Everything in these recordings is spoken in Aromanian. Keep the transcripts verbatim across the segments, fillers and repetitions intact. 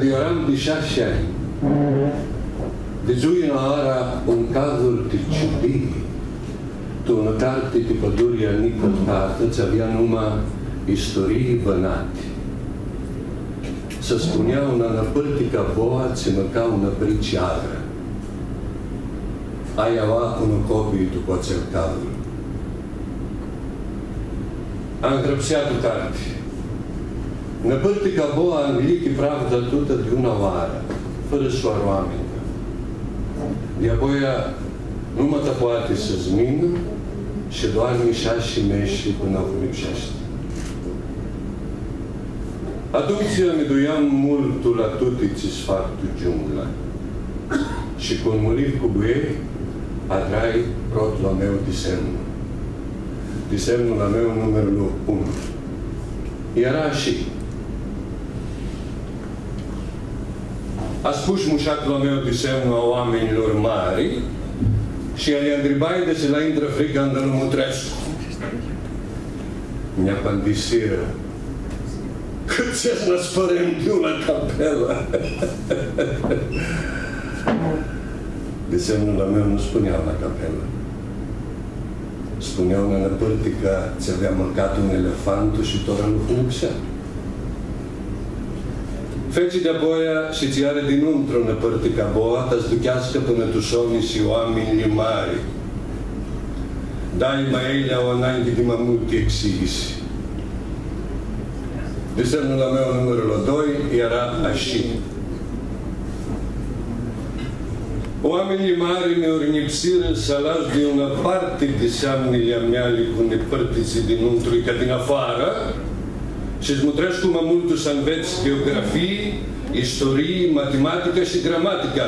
Earam di shasi anj. Vidzui unã oarã un cadru ti ciudii, tu unã carti ti pãduria nicãlcatã, tsi avea numa Istorii bãnati. S-spunea unã nãpãrticã boa tsi mãca unã prici agrã. Ai aoa unã copii dupã atsel cadru. Angrãpsea tu carti: Nãpãrtica boa anglichi pravda tutã di unã oarã, fãrã s-u aru oaminjlji. Di apoia nu ma ta poati s-minã shi doarmi shasi meshi pãnã u lipseashti. Atumtsea mi duiam multu la tuti tsi s-fac tu giungla. Shi cu un muliv cu buiei, adrai protlu a meu disemnu. Disemnul a meu numirlu unu. Eara ashi. Aspush mushatlu a meu disemnu a oaminjlor mari shi lji andribai desi lã intrã frica anda lu mutrescu. Nj-apãndisirã: Cãtse s-nã spãrem di unã capelã? Disemnul a meu nu spunea unã capelã. Spunea unã nãpãrticã tsi avea mãcatã un elefantu shi tora nu hunipsea. Fetsi di apoia shi tsi ari dinãuntru nãpãrtica boa, ta s-ducheascã pãnã tu soni shi oaminjlji mari. Daima elj au ananghi di ma multi exighisi. Disemnul a meu numirlu doi eara ashi. Oaminjlji mari mi urnipsirã s-alas di unã parti disemnili a meali cu nãpãrtitsi dinãuntru i ca dinafoarã, shi s-mutrescu ma multu s-anvets gheografii, istorii, matematica shi gramatica.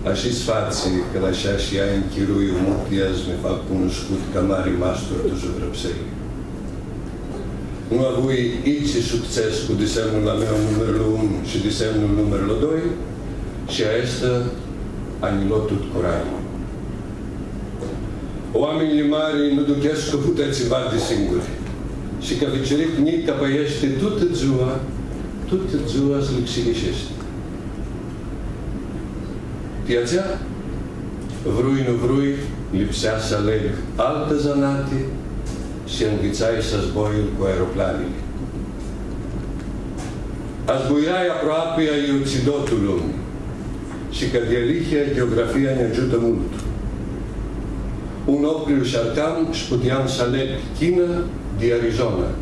Ashi s-fatsi cã la shasi anj chirui umutia s-mi fac cunuscut ca mari mastur tu zugrãpseli. Nu avui itsi succes cu disemnul a meu numirlu unu shi disemnul numirlu doi, shi aestã anjilo tut curailu. Oaminjlji mari nu duchescu cã putets s-vã di singuri. Shi ca ficiuric njic, ca pãeshti, tutã dzua, tutã dzua s-lixilisheshti. Ti atsea, vrui nu vrui, lipsea s-aleg altã zanati shi anvitsai s-zbor cu aeroplanili. Azbuirai aproapea iutsido tu lumi, shi ca di alihea, gheografia nj-agiutã multu. Un opriu sh-arcam sh-puteam s-aleg China di Arizona.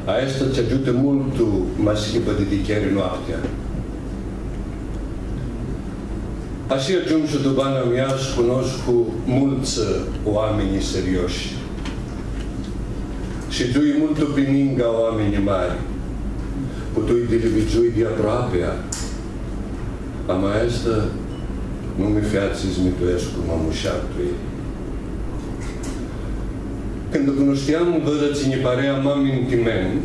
Aestã tsã agiutã multu, ma s-hibã di ti cheri noaptea. Ashi agiumshu tu bana mea s-cunoscu multsã oaminj serioshi. Shidzui multu pi ningã oaminj mari. Putui di li vidzui di aproapea. Ama aestã nu mi featsi s-mi tuescu ma mushat tu elj. Cãndu cunushteam vãrã tsi nji pãrea ma mintimen,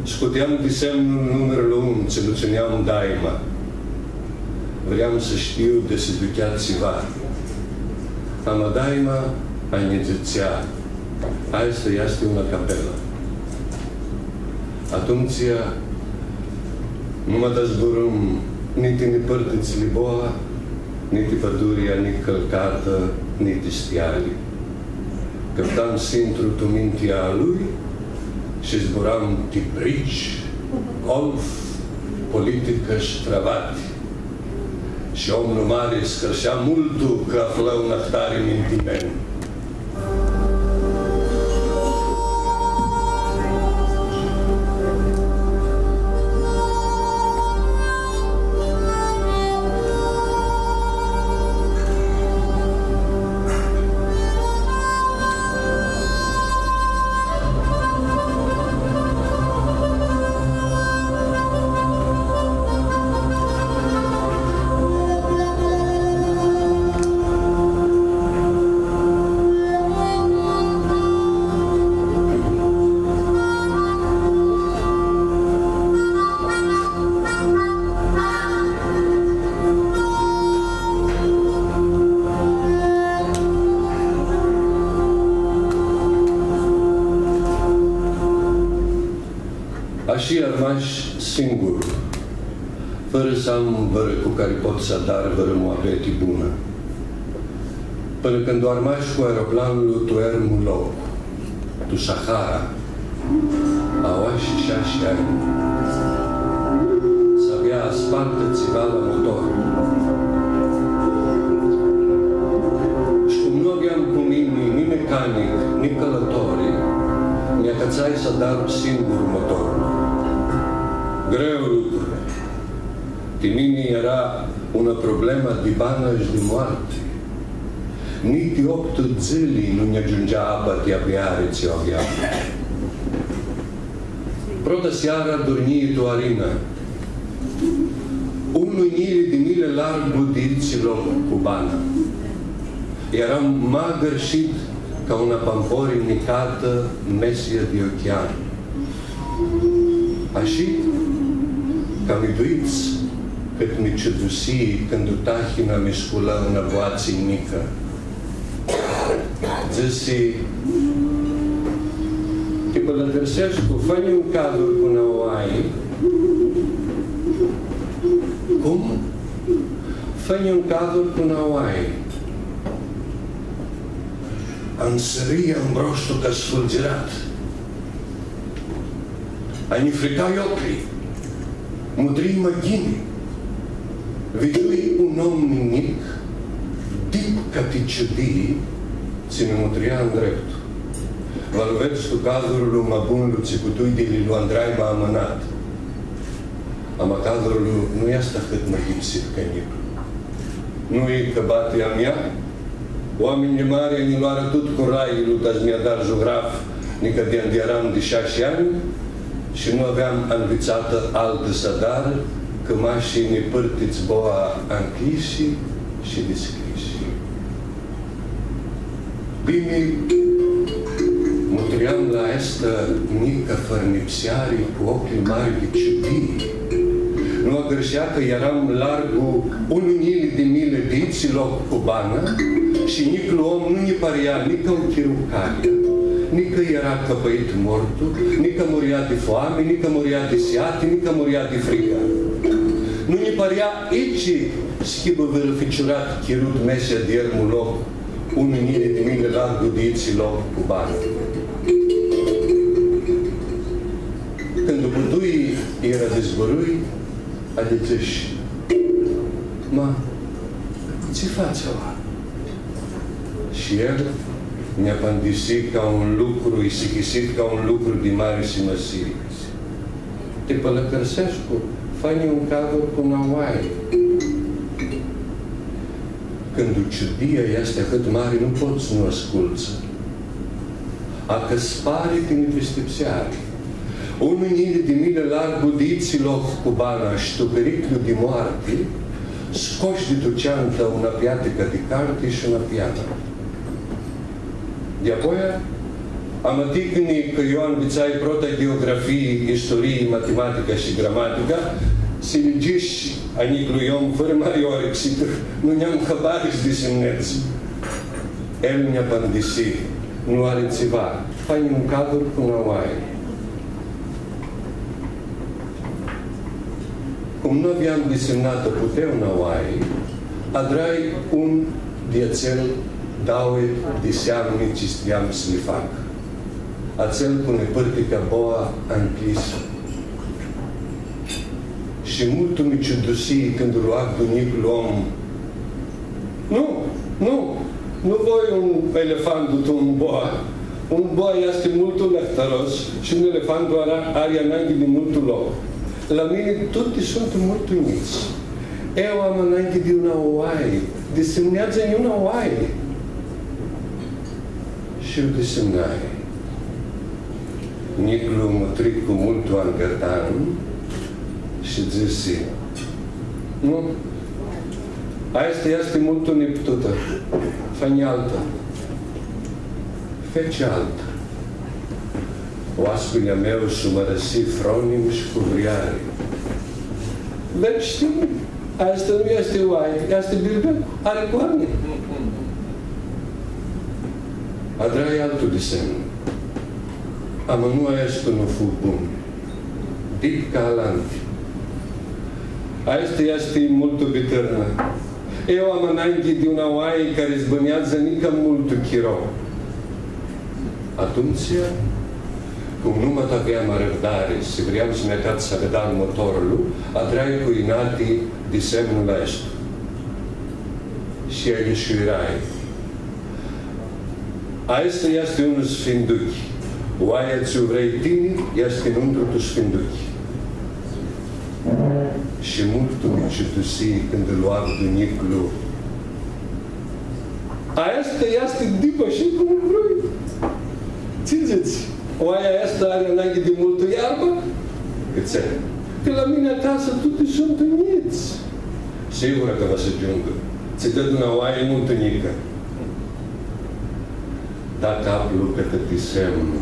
scuteam disemnul numirlu un, tsi lu tsãneam daima. Vream s-shtiu desi duchea tsiva. Ama daima nji dzãtsea: Aestã easti unã capelã. Atumtsea, nu ma ta zburãm niti nãpãrtitsli boa, niti pãduria nicãlcatã, niti steali. Cãftam s-intru tu mintea a lui shi zburam ti bridge, golf, politicã shi cravati. Shi omlu mari s-hãrsea multu cã aflã un ahtari mintimen. Singur, fãrã s-am vãrã cu cari pot s-adar vãrã muabeti bunã. Pãnã cãndu armash cu aeroplanlu tu ermu loc, tu Sahara, aoa shi shasi anj, s-avea aspartã tsiva la motor. Shi cum nu aveam cu mini ni mecanic, ni cãlãtori, mi-acãtsai s-adar singur motorlu. Greu lucru. Ti mini eara unã problemã di banã shi di moarti. Nitsi optu dzãli nu nj-agiungea apa ti abeari tsi u aveam. Prota searã durnjii tu arinã, unã njilji di mili largu di itsi loc cu banã. Earam ma agãrshit ca unã pampori nicatã mesea di ochean. Ashi ca mi duits cãt mi ciudusii cãndu tahina mi sculã unã boatsi njicã. Dzãsi: „Ti pãlãcãrsescu, fã-nji un cadur cu nã oai.” „Cum?” „Fã-nji un cadur cu nã oai.” Ansãrii ambrostu ca sfulgirat. Anjifricai oclji, mutrii ma ghini. Vidzui un om njic, dip ca ti ciudii, tsi mi mutrea ndreptu. „Va lu vedz tu cadurlu ma bunlu tsi putui di li lu andrai ma amãnat.” Ama cadurlu nu easti ahãt mãyipsit ca njiclu. Nu-i cãbatea mea. Oaminjlji mari nji loarã tut curailu ta s-mi adar zugraf, nica di anda earam di shasi anj, shi nu aveam anvitsatã altã s-adar, cã mash nipãrtits boa ancljishi shi dishcljishi. Bini, mutream la aestã njicã fãrnipseari cu oclji mari di ciudii. Nu agãrshea cã earam largu unã njilji di mili di itsi loc cu banã, shi njiclu om nu nji pãrea ni cã u chiru calea, ni cã eara cãpãit mortu, ni cã murea di foami, ni cã murea di seati, ni cã murea di fricã. Nu nji pãrea itsi s-hibã vãrã ficiurat chirut mesea di ermu loc, unã njilji di mili largu di itsi loc cu banã. Cãndu putui, ira di zburui, adi dzãsh: „Ma, tsi fats aoa?” Shi el nj-apãndisi ca un lucru, isihisit ca un lucru di mari simasii: „Ti pãlãcãrsescu, fã-nji un cadur cu nã oai.” Cãndu ciudia easti ahãt mari, nu pots s-nu ascultsã. Acãspari ti nipistipseari. Unã njilji di mili largu di itsi loc cu banã shi tu piriclu di moarti, scosh di tu ceantã unã piaticã di carti shi unã pianã. Di apoia, amãticni cã io anvitsai prota gheografii, isturii, matematica shi gramatica, s-li dzãsh a njiclui om fãrã mari orixi, nu nj-am hãbari s-disimnedz. El nj-apãndisi: „Nu ari tsiva, fã-nji un cadur cu nã oai.” Cum nu aveam disimnatã puteu nã oai, adrai un di atsel dauã diseamni tsi shtiam s-li fac. Atsel cu nipãrtica boa ancljisã. Shi multu mi ciudusii cãndu lu avdu njiclu om: „Nu, nu, nu voi un elefantu tu un boa. Un boa easti multu lãhtãros shi un elefantu ari, ari ananghi di multu loc. La mini tuti suntu multu njits. Eu am ananghi di unã oai, disimneadzã-nji unã oai.” Shi u disimnai. Njiclu mutri cu multu angãtan shi dzãsi: „Nu, aestã easti multu niptutã, fã-nji altã.” Feci altã. Oaspili a meu s-u mãrãsi fronim shi cu vreari: „Vedz, shtii, aestã nu easti oai, easti bilbec, ari coarni.” Adrai altu disemnu. Ama nu aestu nu fu bun. Dip ca alanti, Aestã easti multu bitãrnã. Eu am ananghi di unã oai cari s-bãneadzã nica multu chiro. Atumtsea, cum nu ma aveam arãvdari shi vream s-mi acats s-avedam motorlu, adrai cu inati disemnul aestu. Shi aishuirai. Aestu easti un sfinduchi. Oaia tsi u vrei tini easti nuntru tu sfinduchi. Shi multu mi ciudusii cãndu lu avdu njiclu. Aestã easti dip ashi cum u vrui. Tsi dzãts? Oaia aestã ari ananghi di multã iarbã? Cãtse? Cã la mini acasã tuti suntu njits. Sigura cã va s-agiungã. Tsi ded unã oai multu njicã. Da caplu cãtã disemnu.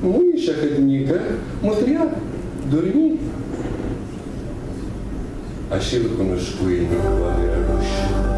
Nu-i shi ahãt njicã, mutrea, durmi. Ashi lu cunuscui njiclu a Miralush.